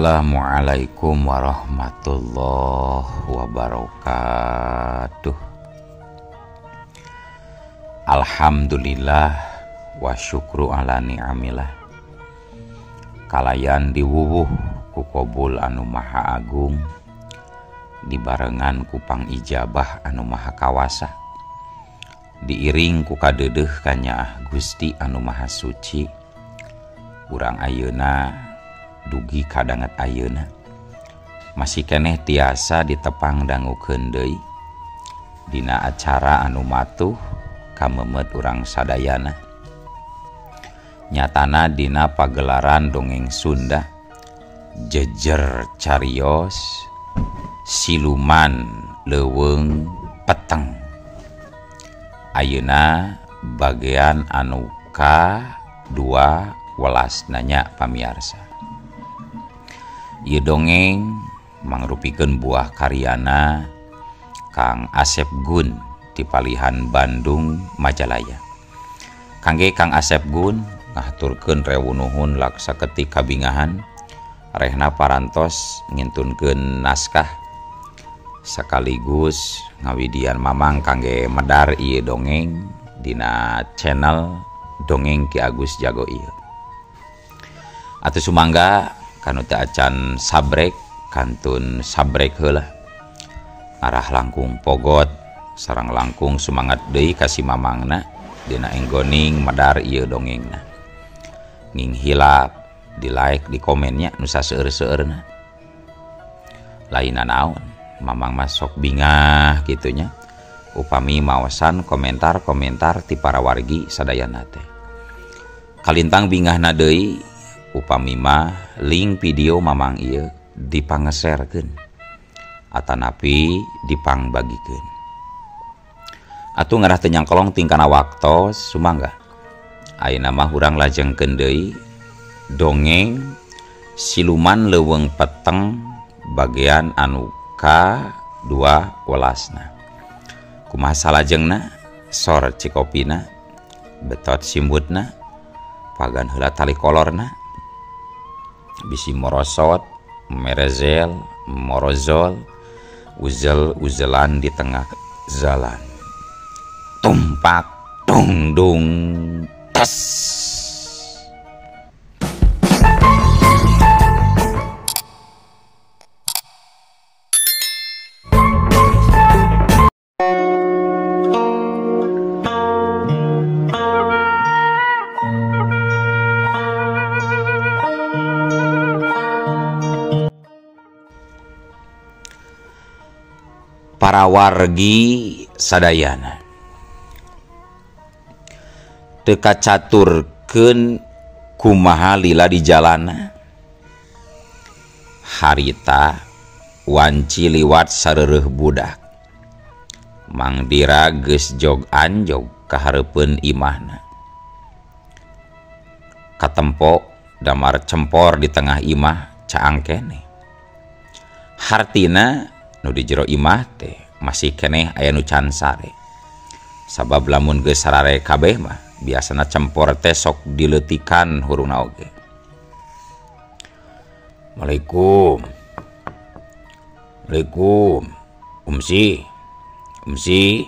Assalamualaikum warahmatullahi wabarakatuh. Alhamdulillah wa syukru ala ni'amillah. Kalayan diwuwuh ku kobul anu maha agung, dibarengan ku pangijabah anu maha kawasa, diiring ku kadeudeuh kanyaah Gusti anu maha suci. Urang ayeuna dugi kadanget ayeuna masih keneh tiasa ditepang dangukeun deui dina acara anu matuh kamemet urang sadayana, nyatana dina pagelaran dongeng Sunda jejer carios siluman leuweung peteng. Ayeuna bagian anu ka-2 welas nanya pamiarsa. Ieu dongeng mangrupikeun buah karyana Kang Asep Gun di Palihan Bandung Majalaya. Kangge Kang Asep Gun ngahaturkeun rewu nuhun laksa ketik kabingahan rehna parantos ngintunkeun naskah sekaligus ngawidian mamang kangge medar ieu dongeng dina channel Dongeng Ki Agus Jago ieu. Atuh sumangga kanu teu acan sabrek kantun sabrek heula, arah langkung pogot sareng langkung sumangat deui ka si mamangna dina enggoning medar ieu dongengna. Nging hilap di like di komennya nu saseueur-seueurna. Lainna naon mamang mah sok bingah kitunya upami maosan komentar-komentar ti para wargi sadayana teh. Kalintang bingahna deui upami mah link video mamang ieu dipangeserkeun atanapi dipangbagikeun. Atuh ngarah teu nyangkolong tingkana waktos sumangga. Ayeuna mah urang lajengkeun deui dongeng siluman leuweung peteng bagian anu ka-2 welasna. Kumaha salajengna? Sor cikopina, betot simbutna, pagan heula tali kolorna, bisi morosot, merezel, morozol, uzel-uzelan di tengah jalan. Tumpak, dung, dung, tes. Para wargi sadayana teu kacaturkeun kumaha lila di jalana. Harita wanci liwat sareureuh budak, Mang Dira geus jog anjog ka hareupeun imahna. Katempo damar cempor di tengah imah caang keneh. Hartina nu di jero imah teh masih keneh aya nu can sare. Sabab lamun geus sarare kabeh mah biasana cempor teh sok dileutikan hurungna oge. Waalaikum. Waalaikum. Umsi. Umsi.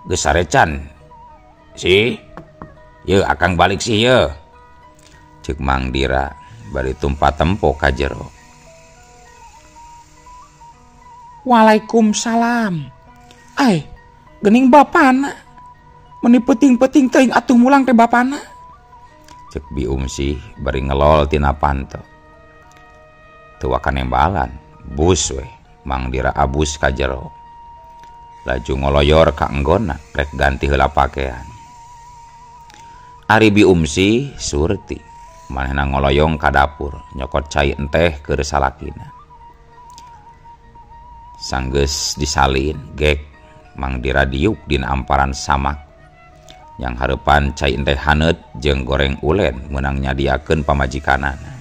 Geus sare can. Si. Yeuh akang balik sih yeuh. Ceuk Mang Dira bari tumpa tempo ka jero. Waalaikumsalam. Ai, gening bapana. Meni peuting-peuting teuing atuh mulang teh bapana. Ceuk Bi Umsih bari ngelol tina panto. Teu wakanembalan, bus weh Mang Dira abus ka jero. Laju ngoloyor ka enggonna rek ganti heula pakean. Ari Bi Umsih surti, manehna ngoloyong ka dapur nyokot cai enteh keur salakina. Sanggeus disalin gek Mang Dira diuk dina amparan samak yang hareupan cai enteh haneut jeung goreng ulen meunang nyadiakeun pamajikanana.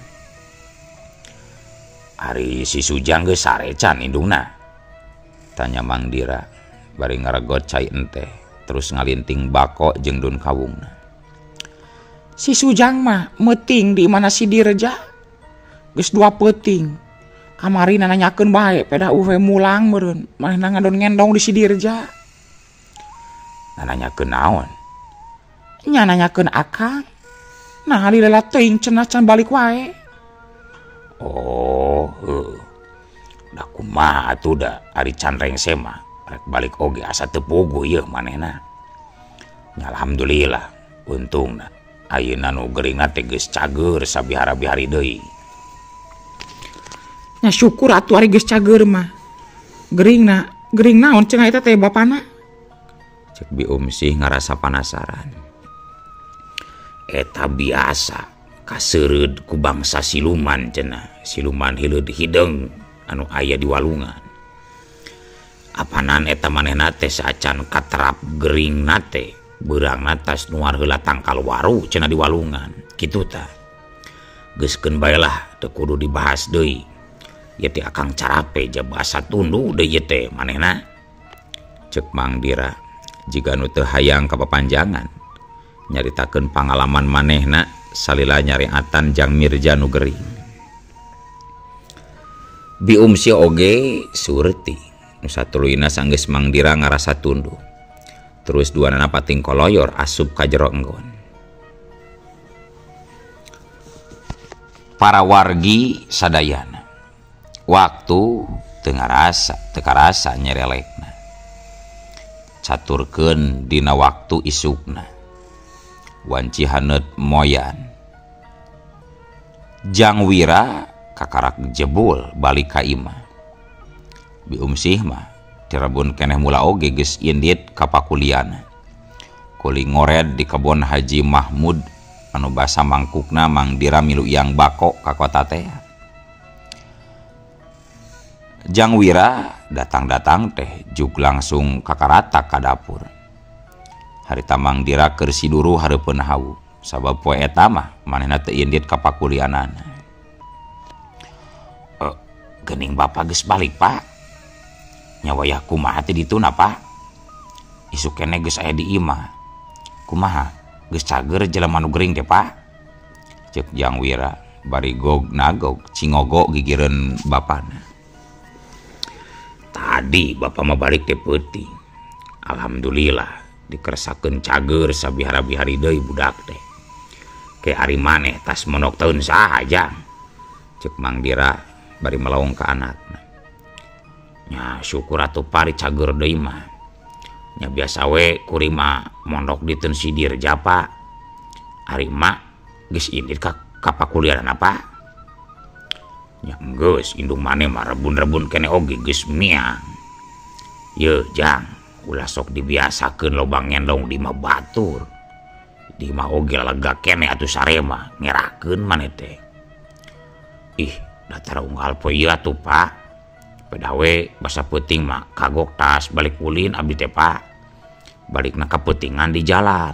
Ari si Sujang geus sare can indungna? Tanya Mang Dira bari ngaregot cai enteh terus ngalinting bako jeung dun kawungna. Si Sujang mah meuting di mana si Dirja. Geus dua peuting. Kamari nanyakeun bae pedah uwe mulang meureun. Manehna ngadon ngendong di Sidirja. Nanyakeun naon? Nya nanyakeun akang. Nah lila teuing cenah can balik wae. Oh, heuh. Da kumaha atuh da ari can rengse mah rek balik oge asa teu puguh ieu manehna. Nya alhamdulillah untungna ayeuna nu geuringna teh geus cager sabihara-bihari deui. Nya syukur atuh ari geus cager mah. Geuringna, geuring naon cenah eta teh bapana? Cek Bi Umsih ngarasa panasaran. Eta biasa kaseureud ku bangsa siluman cenah, siluman hileud hideung anu aya di walungan. Apanan eta manehna teh saacan katerap geuringna teh beurangna tas nuar heula tangkal waru cenah di walungan. Kitu tah. Geuskeun bae lah teu kudu dibahas deui. Ieu teh akang carape jaba asa tunduh deui ieu teh manehna. Ceuk Mang Dira jiga nu teu hayang kapapanjangan nyaritakeun pangalaman manehna salila nyareatan jang Mirja nu gering. Bi Umsi oge surti nu satuluyna sanggeus Mang Dira ngarasa tunduh. Terus duanana pating koloyor asup ka jero enggon. Para wargi sadayana waktu teu ngarasa teu karasa nyerelekna. Caturkeun dina waktu isukna. Wanci haneut moyan. Jang Wira kakarak jebul balik ka imah. Bi Umsih mah tirebun keneh mula oge geus indit ka pakuliana. Kuli ngored di kebon Haji Mahmud anu basa mangkukna Mang Dira milu iang bako ka kota teh. Jang Wira datang-datang teh jug langsung kakarata ka dapur. Harita Mang Dira keur siduru hareupeun hawu sabab poe eta mah manehna teu indit ka pakulianana. Geuning bapa geus balik, Pak. Nya wayah kumaha teh dituna, Pak? Isuk keneh geus aya di imah. Kumaha? Geus cager jelema nu gering teh, Pak? Ceuk Jang Wira bari gog nagog cingogo gigireun bapana. Tadi bapa mah balik teh peuting. Alhamdulillah dikersakeun cager sabihara-bihari deui budak teh. Ke ari maneh tas monok taun saha jang? Ceuk Mang Dira bari melong ka anakna. Nya syukur atuh pari cager deui mah. Nya biasa we kuring mah mondok di Teun Sidirja, Pak. Ari emak geus indit ka pakulianana, Pak. Nya geus indung maneh mah rebun-rebun keneh oge geus miang. Yeuh jang, ulah sok dibiasakeun loba ngendong di imah batur. Di imah oge lega keneh atuh sarema ngerakeun maneh teh. Ih, datar unggal poe ieu atuh, Pak. Pedah we basa peuting mah kagok tas balik ulin abdi teh, Pak. Balikna kapeutingan di jalan.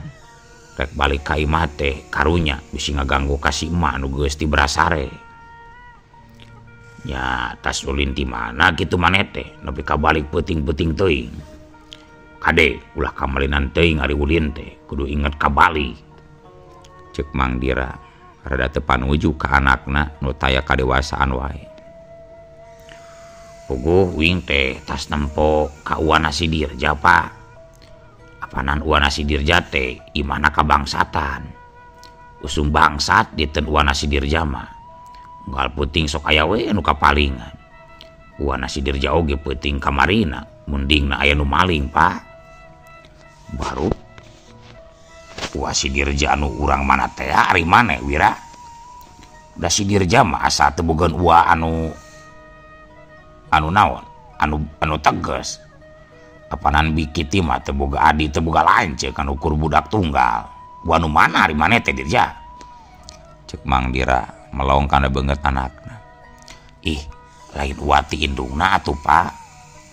Rek balik ka imah teh karunya bisi ngaganggu ka si emak anu geus tibrasare. Nya tas ulin ti mana kitu maneh teh nepi ka balik peuting-peuting teuing. Kade ulah kamalinan teuing ari ulin teh kudu inget ka balik. Ceuk Mang Dira rada teu panuju ka anakna nu taya kadewasaan wae. Puguh wing teh tas nempo ka Uwana Sidirja, Pak. Apanan Uwana Sidirja teh imahna kabangsatan. Usum bangsat di ten Uwana Sidirja mah. Unggal peuting sok aya we anu kapalingan. Uwana Sidirja oge peuting kamarina, mundingna aya nu maling, Pak. Baru Uwa Sidirja anu urang mana teh ari maneh Wira? Da Sidirja mah asa teu bogaan uwa anu naon anu tegas. Apanan bikiti mah teu boga adi teu boga lanceuk kan ukur budak tunggal. Uwa nu mana ari maneh teh Dirja? Ceuk Mang Dira melong kana beungeut anakna. Ih, lain uwa ti indungna atuh, Pak.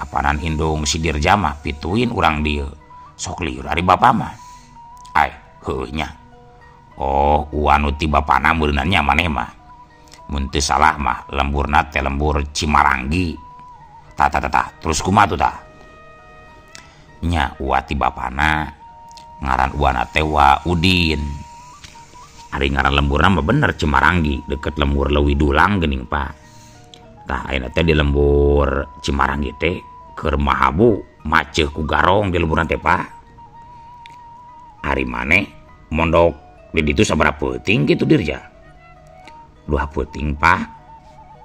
Apanan indung Sidirja mah pituin urang dieu. Sok lieur ari bapa mah. Ai, heueuh nya. Oh, uwa nu ti bapana meureunna nya maneh mah. Mun teu salah mah lemburna teh lembur Cimaranggi. Tah tah tah, terus kumaha tuh tah? Nya uwa ti bapana ngaran uwana teh Wa Udin. Ari ngaran lemburna mah bener Cimaranggi deket lembur Leuwi Dulang geuning Pak. Tah ayeuna teh di lembur Cimaranggi teh keur mahabu maceuh ku garong di lemburna teh Pak. Ari maneh mondok di ditu sabaraha peuting kitu Dirja? Dua peuting Pak.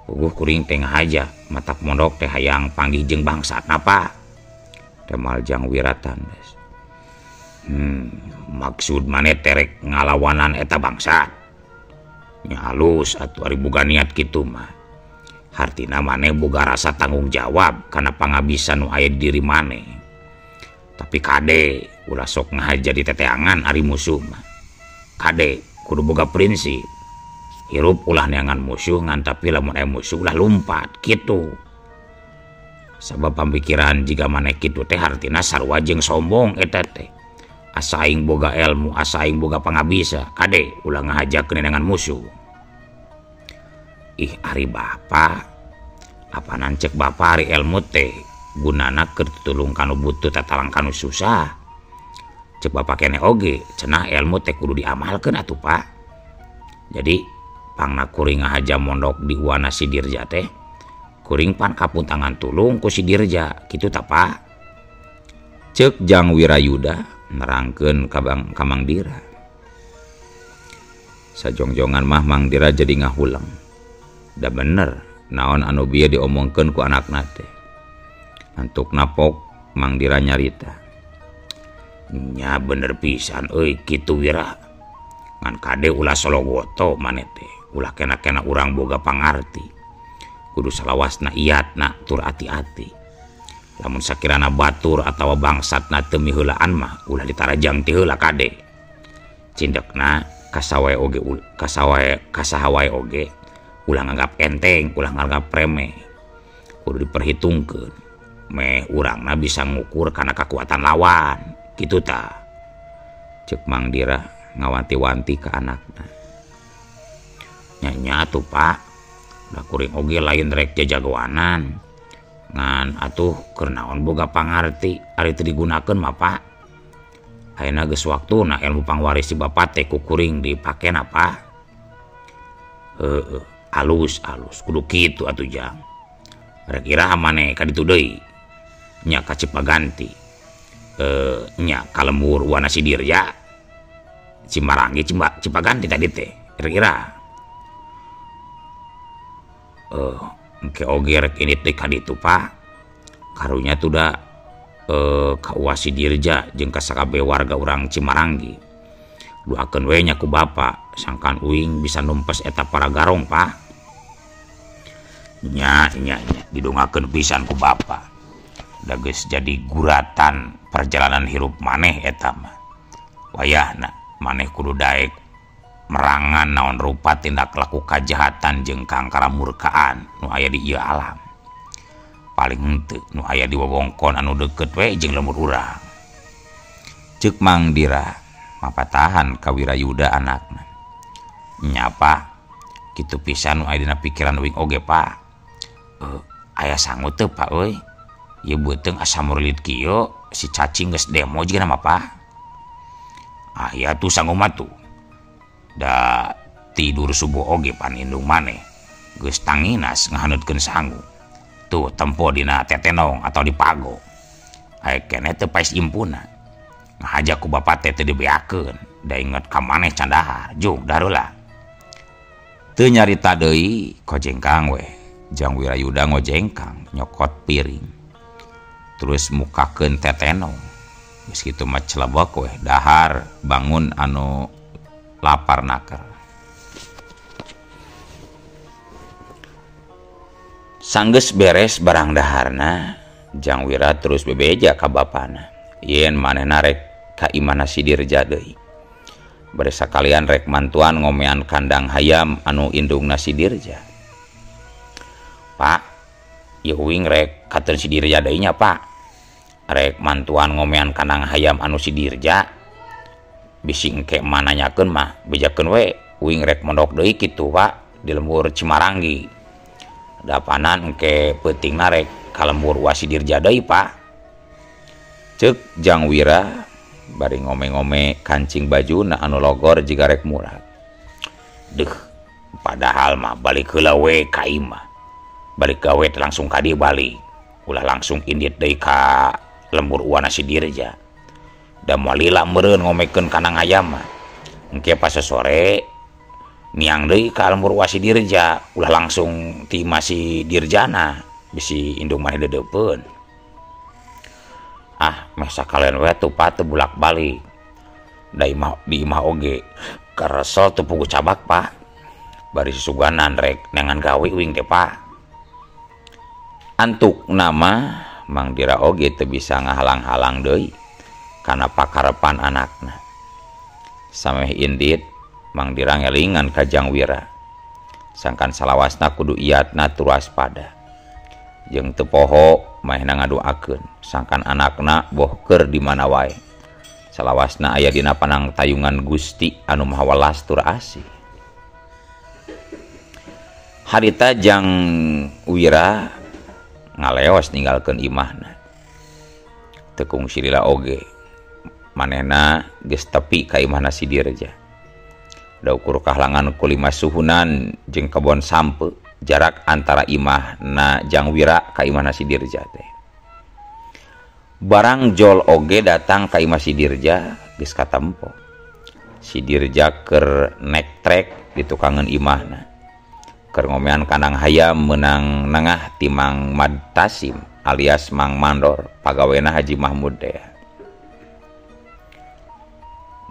Puguh kuring teh ngahaja matak mondok teh hayang panggih jeung bangsatna Pak. Temal Jang Wira tandes. Maksud maneh terek ngalawanan eta bangsat? Nya halus atuh ari boga niat kitu mah. Hartina maneh boga rasa tanggung jawab kana pangabisan nu aya di diri maneh. Tapi kade ulah sok ngahaja di teteangan ari musuh mah. Kade kudu boga prinsip. Hirup ulah neangan musuh ngan tapi lamun aya musuh ulah lumpat kitu. Sabab pamikiran jiga maneh kitu teh hartina sarua jeung sombong eta teh. Asa aing boga ilmu, asa aing boga pangabisa, kade ulah ngahajakeun neangan musuh. Ih ari bapa, apanan cek bapa ari ilmu teh gunana keur tutulung kanu butuh tatalang kanu susah. Cek bapa keneh oge, cenah ilmu teh kudu diamalkeun atuh Pak. Jadi pangna kuring ngahaja mondok di Wana Sidirja teh, kuring pan kapuntangan tulung ku Sidirja, kitu ta Pak. Cek Jang Wirayuda nerangkeun ka Bang ka Mang Dira. Sajongjongan mah Mang Dira jadi ngahuleng. Da bener naon anu bieu diomongkeun ku anakna teh. Antuk napok Mang Dira nyarita. Nya bener pisan euy kitu Wira. Ngan kade ulah sologoto maneh teh, ulah kena-kena urang boga pangarti. Kudu salawasna iatna tur ati-ati. Lamun sakirana batur atawa bangsatna teu miheulaan mah ulah ditarajang ti heula kade. Cindekna kasawae oge kasawae kasaha wae oge ulah nganggap enteng, ulah nganggap remeh. Kudu diperhitungkeun. Meh urangna bisa ngukur kana kakuatan lawan. Kitu ta. Cek Mang Dira ngawanti-wanti ka anakna. Nya atuh Pak, da kuring oge lain rek jajagoanan. Ngan atuh keur naon boga pangarti ari teu digunakeun mah Pak. Ayeuna geus waktuna ilmu pangwaris si bapa teh ku kuring dipakena Pak. Heueuh, alus alus kudu kitu atuh Jang. Rek iraha maneh ka ditu deui? Nya ka Cipaganti. Nya ka lembur Wana Sidirja. Cimaranggi Cipaganti tadi teh. Rek iraha? Engke oge rek ini teh ka ditu Pak. Karunya tuh da ka Uwa Sidirja jeung ka sakabeh warga urang Cimaranggi. Doakeun we nya ku bapa sangkan uing bisa numpes eta para garong Pak. Nya nya nya didongakeun pisan ku bapa. Da geus jadi guratan perjalanan hirup maneh eta mah. Wayahna maneh kudu daek merangan naon rupa tindak laku kajahatan jeung kangkara murkaan nu aya di ieu alam. Paling henteu nu aya di wewengkon anu deukeut we jeung lembur urang. Ceuk Mang Dira mapatahan ka Wirayuda anakna. Nya Pak, kitu pisan nu aya dina pikiran uing oge Pak. Aya sangu teu Pak euy? Ieu beuteung asa murilit kieu si cacing geus demo jiga mah Pak. Ah ya tuh sangu mah tuh. Da tidur subuh oge pan indung maneh geus tanginas ngahaneutkeun sangu. Tuh tempo dina tetenong atau di pago. Aya keneh teu paes impuna. Ngahaja ku bapa teh teu dibeakeun, da inget ka maneh can dahar, jung dareula. Teu nyarita deui kojengkang we. Jang Wirayuda ngojengkang nyokot piring. Terus mukakeun tetenong. Geus kitu mah celebek we dahar bangun anu lapar naker. Sanggeus beres barang daharna, Jang Wira terus bebeja ka bapana. Yen manehna rek ka imana Sidirja deui. Bade sakalian rek mantuan ngomean kandang hayam anu indungna Sidirja. Pak, ieu uing rek kateun Sidirja deui nya Pak. Rek mantuan ngomean kandang hayam anu Sidirja. Bisi engke mananyakeun mah bejakeun we uing rek mondok deui kitu Pak di lembur Cimaranggi. Dapanan engke peutingna rek ka lembur Wa Sidirja deui Pak. Ceuk Jang Wira bari ngome-ngome kancing bajuna anu logor jiga rek murag. Deuh, padahal mah balik heula we ka imah. Balik gawe langsung ka dieu balik. Ulah langsung indit deui ka lembur uana si Dirja. Da moal lila meureun ngomekeun kandang hayam mah. Engke pas sore niang deui ka lembur ua si Dirja, ulah langsung ti imah si Dirjana bisi indung maneh deudeupeun. Ah, meh sakalian we atuh Pak teu bulak-balik. Da imah di imah oge karesel teu puguh cabak Pak. Bari susuganan rek neangan gawe uing teh Pak. Antuk nama Mang Dira oge teu bisa ngahalang-halang deui kana pakarepan anakna. Sameh indit Mang Dira ngelingan ka Jang Wira. Sangkan salawasna kudu iatna tur waspada. Jeung teu poho manehna ngadoakeun sangkan anakna boh keur di mana wae. Salawasna aya dina panangtayungan Gusti anu Maha Welas tur Asih. Harita Jang Wira ngaleos ninggalkeun imahna. Teu kungsi lila oge manehna geus tepi ka imahna si Dirja. Da ukur kahlangan ku lima suhunan jeung kebon sampe jarak antara imahna Jang Wira ka imahna si Dirja teh. Barang jol oge datang ka imah si Dirja geus katempo. Si Dirja keur nek trek di tukangeun imahna. Keur ngomean kandang hayam meunang nengah ti Mang Madtasim alias Mang Mandor pagawena Haji Mahmud teh.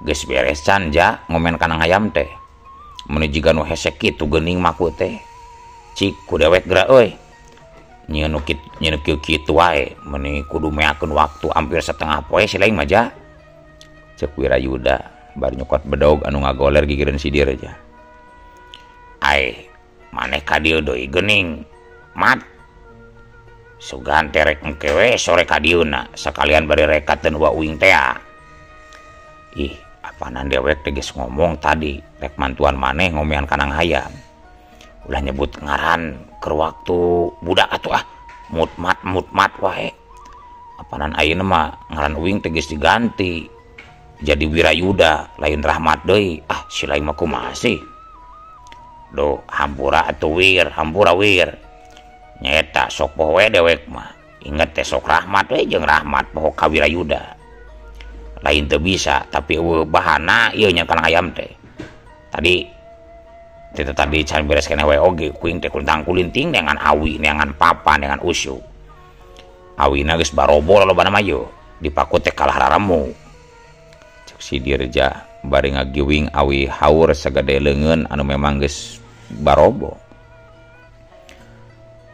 Geus beres can ja ngomean kandang hayam teh. Meuni jiga nu hese kitu geuning maku teh. Cik ku dewek geura euy. Nyieun nu kieu kitu wae meuni kudu meakeun waktu hampir setengah poe si lain mah ja. Ceuk Wirayuda bari nyokot bedog anu ngagoler gigireun si Dirja. Ai maneh ka dieu deui geuning mat. Sugan teh rek engke we sore ka dieuna sakalian bari rekateun wa uing tea. Ih, apanan dewek teh geus ngomong tadi rek mantuan maneh ngomean kandang hayam. Ulah nyebut ngaran keur waktu budak atuh ah, mutmat mutmat wae. Apanan ayeuna mah ngaran uing teh geus diganti jadi Wirayuda lain Rahmat deui. Ah, si lain mah kumaha sih? Duh, hampura atuh Wir, hampura Wir. Nyaeta sok poho we dewek mah. Inget teh sok Rahmat we jeung Rahmat poho ka Wirayuda. Lain teu bisa tapi eueuh bahana ieu nya kandang hayam teh. Tadi teh tadi can beres keneh we oge kuing teh kuntang kulinting neangan awi, neangan papan, neangan usuk. Awina geus barobol lobana mah yeuh, dipaku teh kalah raremu. Ceuk si Dirja bari ngagiwing awi haur sagede leungeun anu memang geus barobo.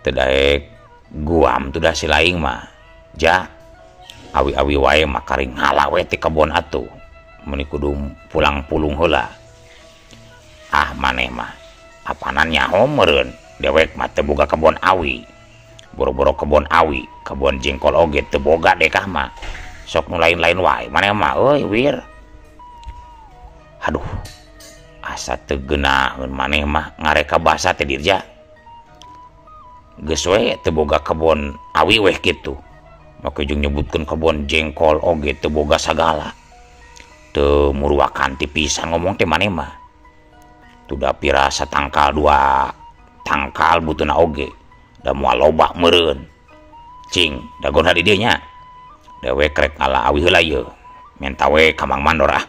Teu daek guam tuh dah si laing mah. Ja awi-awi wae mah karing ngala we ti kebon atuh. Meuni kudu pulang-pulung heula. Ah maneh mah apanan nyaho meureun dewek mah teu boga kebon awi. Boro-boro kebon awi, kebon jengkol oge teu boga dekah mah. Sok nu lain-lain wae maneh mah euy Wir. Aduh, asa teu geunaheun maneh mah ngareka basa teh Dirja. Geus we teu boga kebon awi weh kitu. Make jeung nyebutkeun kebon jengkol oge teu boga sagala. Teu muruakan ti pisan ngomong teh maneh mah. Tuda pira satangkal dua tangkal butuhna oge. Da moal loba meureun. Cing, dagon di dieu nya. Dewek rek ngala awi heula ieu. Menta we ka Mang Mandor ah.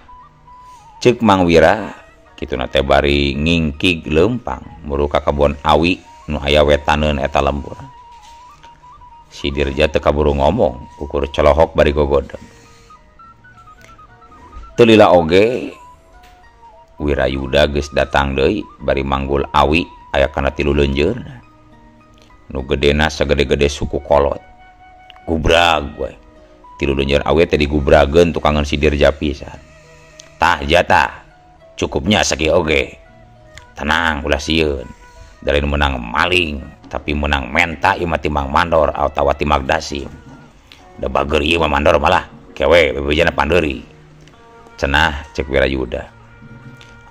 Ceuk Mang Wira kituna teh bari ngingkig leumpang muru ka kebon awi nu aya wetaneun eta lembur. Si Dirja teu kaburu ngomong, ukur celohok bari gogodeng. Teu lila oge Wirayuda geus datang deui bari manggul awi aya kana tilu leunjeurna. Nu gedena sagede-gede suku kolot. Gubrag we. Tilu leunjeur awi teh digubrageun tukangeun si Dirja pisan. Tah jatah cukupnya sakieu oge. Tenang ulah sieun. Da lain meunang maling tapi meunang menta ieu mah ti Mang Mandor atawa ti Magdasim. Da bager ieu mah Mandor malah kewe bebejana pandeuri. Cenah ceuk Wirayuda.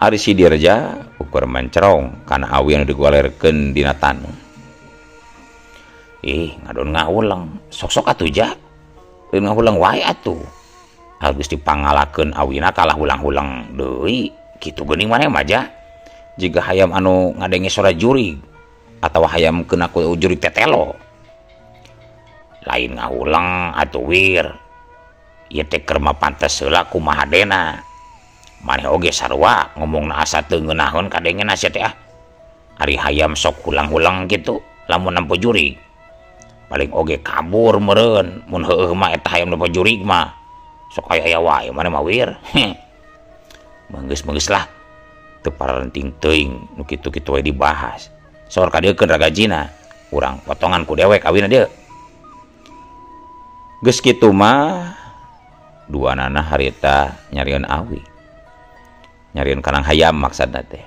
Ari si Dirja ukur mencerong kana awi anu digualerkeun dina taneuh. Ih, ngadon ngahuleng, sok-sok atuh ja. Lain ngahuleng wae atuh. Geus dipangalakeun awina kalah hulang-hulang deui, kitu geuning maneh mah ja. Jiga hayam anu ngadenge sora jurig atawa hayam kena ku jurig tetelo. Lain ngahulang atuh wir. Ieu teh keur mah pantes heula kumaha dena. Maneh oge sarua ngomongna asa teu ngeunaheun kadengena sia teh ah. Ari hayam sok hulang-hulang kitu lamun nempo jurig. Paling oge kabur meureun mun heueuh mah eta hayam nempo jurig mah. Sok aya-aya wae maneh mah wir. Menggeus-menggeus lah. Teu pararenting teuing nu kitu-kitu we dibahas. Sor kadeukeun ragajina, urang potongan ku dewek awina dieu. Geus kitu mah duanana harita nyarieun awi. Nyarieun kanang hayam maksudna teh.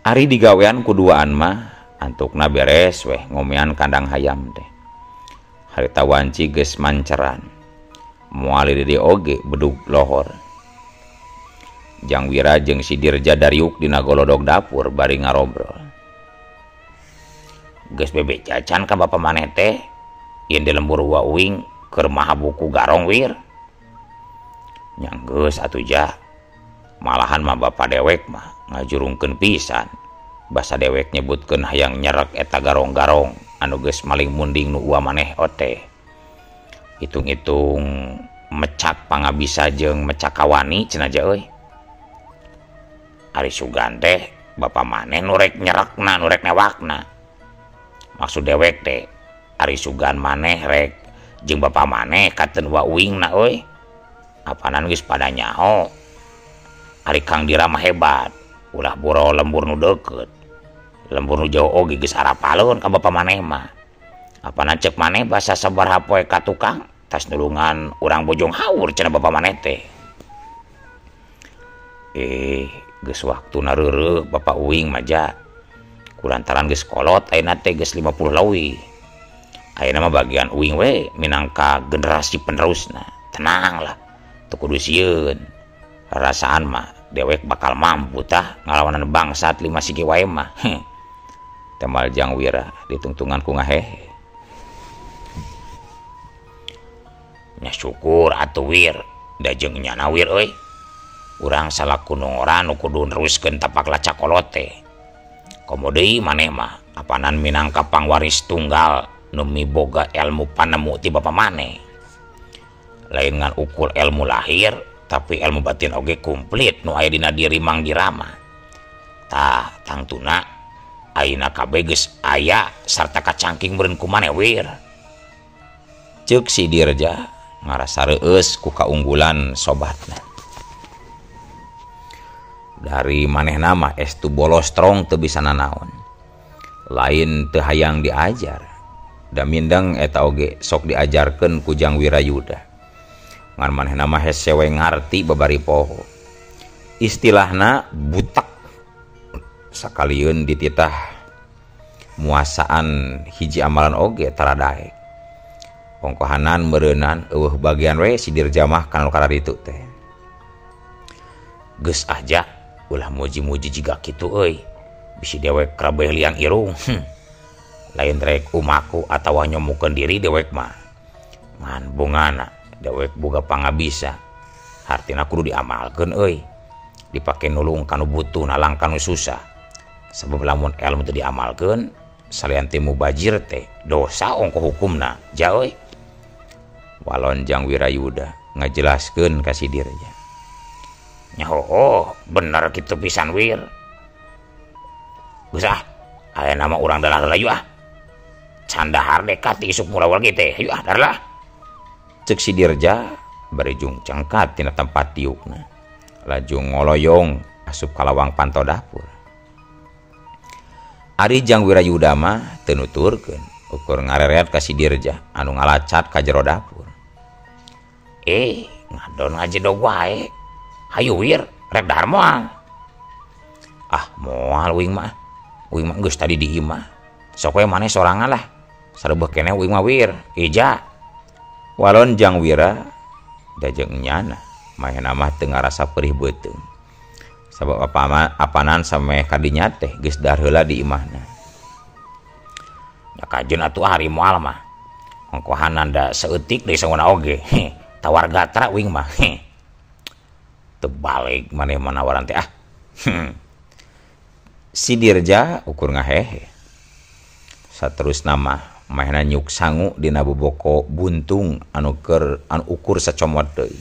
Ari digawean ku duaan mah antukna beres weh ngomean kandang hayam teh. Harita wanci geus manceran. Moal di dieu oge bedug lohor. Jang Wira jeung si Dirja dariuk dina golodog dapur bari ngarobrol. Geus bebek cacan ka bapa maneh teh yen di lembur wa uing keur maha buku garong wir. Nya geus atuh ja. Malahan mah bapa dewek mah ngajurungkeun pisan. Basa dewek nyebutkeun hayang nyerek eta garong-garong anu geus maling munding nu ua maneh ote. Hitung-hitung mecak pangabisa jeung mecak kawani cenah ja euy. Ari sugan teh bapa maneh nu rek nyerekna nu rek newakna. Maksud dewek teh ari sugan maneh rek jeung bapa maneh katen wa uingna euy. Apanan geus pada nyaho. Ari Kang Dira mah hebat, ulah boro lembur nu deukeut. Lembur nu jauh oge geus arapaleun ka bapa maneh mah. Apanan ceuk maneh basa sabaraha poe ka tukang tas nulungan urang Bojong Haur cenah bapa maneh teh. Geus waktuna reureuh bapa uing mah ja. Kulantaran geus kolot ayeuna teh geus 50 leuwih. Ayeuna mah bagian uing we minangka generasi penerusna. Tenang lah, teu kudu sieun. Rasaan mah dewek bakal mampu tah ngalawanan bangsat 5 siki wae mah. Temal Jang Wira ditungtungan ku ngahehe. Nya syukur atuh wir, da jeung nyana wir euy. Urang salaku nu ngora nu kudu neruskeun tapak lacak kolot teh. Komo deui maneh mah apanan minangka pangwaris tunggal nu miboga ilmu panemu ti bapa maneh. Lain ngan ukur ilmu lahir tapi ilmu batin oge komplit nu aya dina diri Mang Dirama. Tah tangtuna ayeuna kabeh geus aya sarta kacangking meureun ku maneh wir. Ceuk si Dirja ngarasa reueus ku kaunggulan sobatna. Dari manehna mah estu bolos strong teu bisa nanaon. Lain teu hayang diajar. Da mindeng eta oge sok diajarkeun ku Jang Wirayuda. Ngan manehna mah hese we ngarti babari poho. Istilahna butak sakalieun dititah muasaan hiji amalan oge tara daek. Ongkohanan meureunan eueuh bagian we si Dirja mah kana nu kararitu teh. Geus aja ulah muji-muji jiga kitu euy. Bisi dewek krabeh liang irung. Lain rek umaku atawa nyomukeun diri dewek mah. Ngan bungana dewek boga pangabisa. Hartina kudu diamalkeun euy. Dipake nulung kanu butuh nalang kanu susah. Sabab lamun ilmu teu diamalkeun salian ti mubajir teh dosa ongko hukumna ja euy. Walon Jang Wirayuda ngajelaskeun ka si Dirja. Nya hooh bener kitu pisan wir. Geus ah aya nama urang dalah heula ah. Candahar dekat isuk murawal ge teh. Hayu ah darlah. Ceuk si Dirja bari jung cengkat tina tempat tiukna. Laju ngoloyong asup ka lawang panto dapur. Ari Jang Wirayuda mah teu nuturkeun ukur ngareret ka si Dirja anu ngalacat ka jero dapur. Ngadon ngajedog wae. Hayu wir, rek dahar moal. Ah, moal uing mah. Uing mah geus tadi di imah. Sok we maneh sorangan lah. Sarebeuh keneh uing mah wir. Ija. Walon Jang Wira da jeung nyana manehna mah teu ngarasa perih beuteung. Sabab apanan sameh kadinya teh geus dahar heula di imahna. Da kajeun atuh ari moal mah. Ongkohanan da saeutik deui sangona oge. Tawar gatra uing mah. Teu balik maneh manawaran teh ah. Si Dirja ukur ngahehe. Saterusna mah manehna nyuk sangu dina boboko buntung anu keur anu ukur sacomot deui.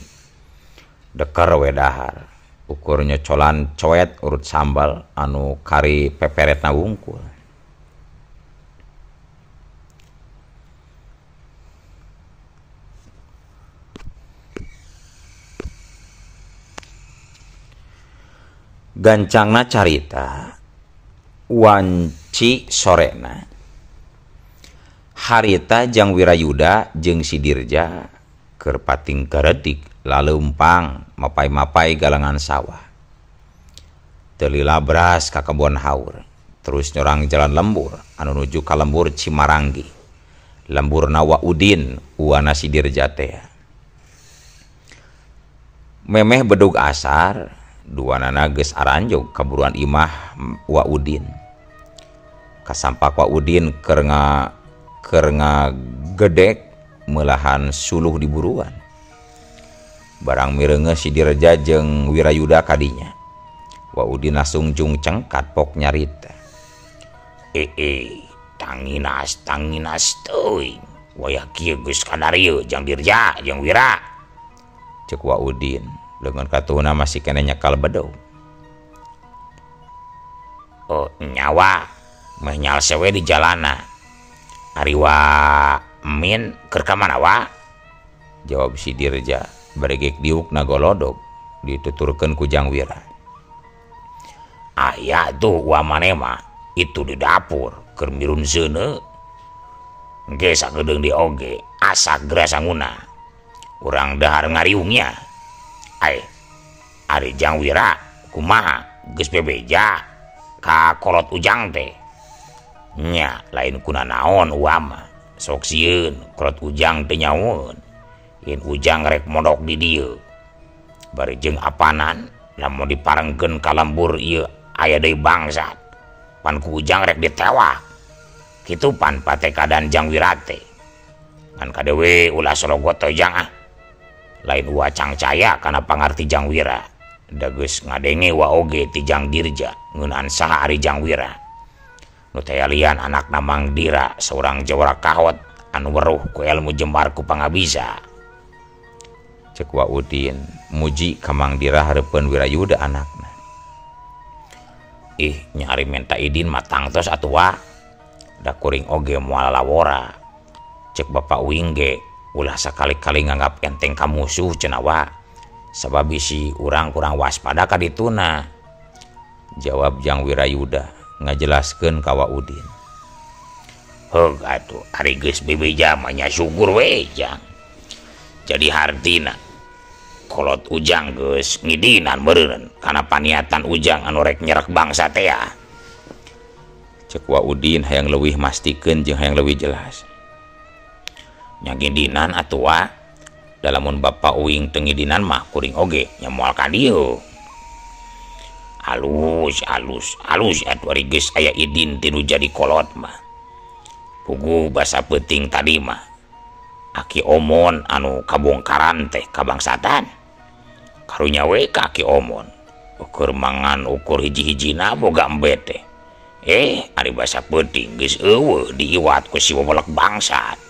Deker we dahar. Ukur nyocolan coet urut sambal anu kari peperetna wungkul. Gancangna carita wanci sorena harita jang Wirayuda jeung si Dirja keur pating karedik laleumpang mapai-mapai galangan sawah. Teu lila beras ka kebon haur, terus nyorang jalan lembur anu nuju ka lembur Cimaranggi. Lemburna Wa Udin uana si Dirja teh. Memeh bedug asar duanana geus aranjog kaburuan imah Wa Udin. Kasampak Wa Udin keur ngagedek meulahan suluh di buruan. Barang mireungeus si Dirja jeung Wirayuda kadinya. Wa Udin langsung jung cengkat pok nyarita. Tanginas tanginas teuing. Wayah kieu geus kadarieu jang Dirja jeung Wira. Ceuk Wa Udin. Lengan katuhna masih kena nyekal bedog. Oh, nyawa meh nyalse we di jalana. Ari wa min keur ka mana wa? Jawab si Dirja baregek diuk na golodog dituturkeun ku Jang Wira. Aya tuh wa maneh mah itu di dapur keur mirun seuneu. Engke sakedeung di oge asak geura sanguna. Urang dahar ngariungnya. Ai, ari Jang Wira kumaha geus bebeja ka kolot Ujang teh. Nya lain kuna naon uama sok sieun kolot Ujang teh nyaun. Yen Ujang rek mondok di dieu. Bari jeung apanan lamun diparengkeun ka lembur ieu aya deui bangsat. Pan ku Ujang rek ditewak. Kitu pan patekadan Jang Wira teh. Ngan kadewe ulah sologot Ujang ah. Lain wa cangcaya kana pangarti Jang Wira. Da geus ngadenge wa oge ti Jang Dirja ngeunaan saha ari Jang Wira. Nu teh lian anakna Mang Dira saurang jawara kahot anu weruh ku ilmu jembar ku pangabisa. Ceuk Wa Udin muji ka Mang Dira hareupeun Wirayuda anakna. Ih, nyari minta idin mah tangtos atuh wa. Da kuring oge moal lawora. Ceuk Bapak Uing ge ulah sakali-kali nganggap enteng ka musuh cenah wa. Sabab bisi urang kurang waspada ka dituna. Jawab Jang Wirayuda ngajelaskeun ka Wa Udin. Heug atuh ari geus bebeja mah nya syukur we Jang. Jadi hartina kolot Ujang geus ngidinan meureun kana paniatan Ujang anu rek nyerek bangsa teh. Ceuk Wa Udin hayang leuwih mastikeun jeung hayang leuwih jelas. Nya ngidinan atuh wa. Da lamun Bapak Uing teu ngidinan mah kuring oge nya moal ka dieu. Alus alus alus atuh ari geus aya idin ti nu jadi kolot mah. Puguh basa peuting tadi mah Aki Omon anu kabongkaran teh kabangsatan. Karunya we ka Aki Omon. Ukur mangan ukur hiji-hijina boga embe teh. Ari basa peuting geus eueuh diiwat ku si wewelek bangsat.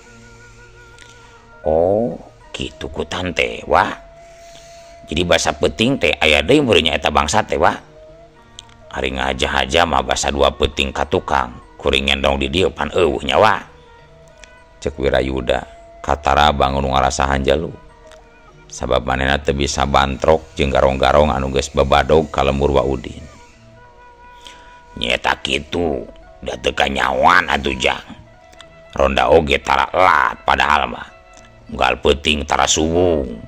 Oh, kitu ku tante wah. Jadi basa peuting teh aya deui meureun nya eta bangsat teh wah. Ari ngahaja-haja mah basa dua peuting ka tukang, kuring ngendong di dieu pan eueuh nya wah. Ceuk Wirayuda katara bangun ngarasa hanjalu. Sabab manehna teu bisa bantrok jeung garong-garong anu geus babadog ka lembur Wa Udin. Nyeta kitu da teu kanyawan atuh Jang. Ronda oge tara elat padahal mah. Unggal peuting tara suwung.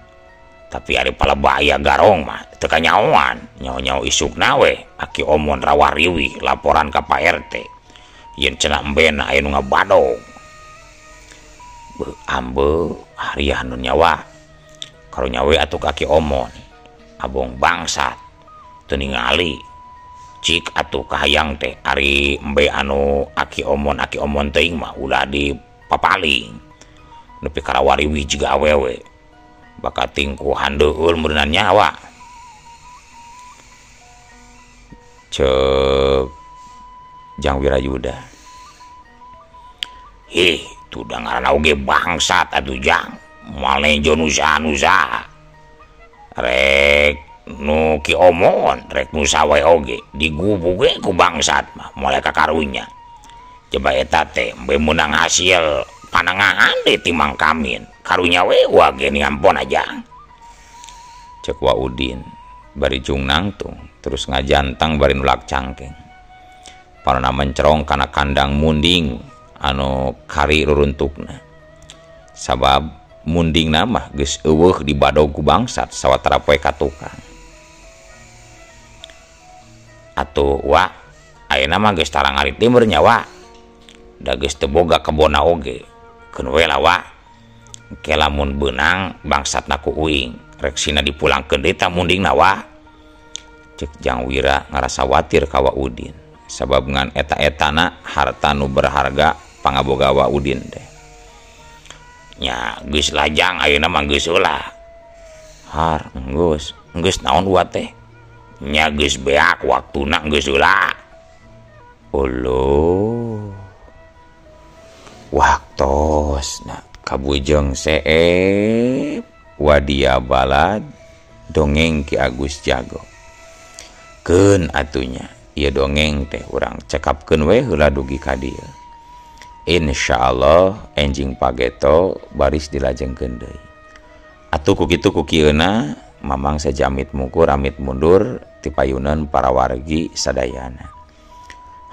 Tapi ari palebaya garong mah teu kanyaoan. Nyaho-nyaho isukna we Aki Omon rawariwih laporan ka Pak RT. Yen cenah embena aya nu ngabadog. Beuh ambeuh hariah nu nyawa. Karunya we atuh ka Aki Omon. Abong bangsat teu ningali. Cik atuh kahayang teh ari embe anu Aki Omon teuing mah ulah dipapaling. Nepi ka rawariwih jiga awewe. Bakal tingku handeueul meureunnan nyawa. Ceuk Jang Wirayuda. Hih, tuh ngaranna oge bangsat atuh Jang. Moal nejo nu saha. Rek nu Ki Omon, rek nu sawae oge digubug we ku bangsat mah moal ka karunya. Coba eta teh embe meunang hasil panengahan deui ti Mang Kamin. Karunya we wa ge ngampon aja. Cek Wa Udin bari jung nangtung terus ngajantang bari nulak cangkeng. Parana mencerong kana kandang munding anu kari ruruntukna. Sabab mundingna mah geus eueuh dibadog ku bangsat sawatara poe ka tukang. Atuh wa ayeuna mah geus tarang ari timur nya wa. Da geus teu boga kebonna oge. Keun we lah wa. Ke lamun beunang bangsatna ku uing rek sina dipulangkeun deui ta mundingna wa. Cek Jang Wira ngarasa watir ka Wa Udin. Sabab ngan eta-etana harta nu berharga pangaboga Wa Udin teh. Nya geus lajang ayeuna mah geus ulah. Har geus, geus naon wa teh? Nya geus beak waktuna geus ulah. Uluh. Waktosna kabujeng seep wadia balad dongeng Ki Agus Jago. Keun atunya ieu dongeng teh urang cekapkeun we heula dugi ka dieu. Insyaallah enjing pageto baris dilajengkeun deui. Atuh ku kitu ku kieuna mamang sajamit mukur amit mundur ti payunan para wargi sadayana.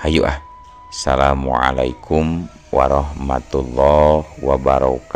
Hayu ah. Assalamualaikum warahmatullahi wabarakatuh.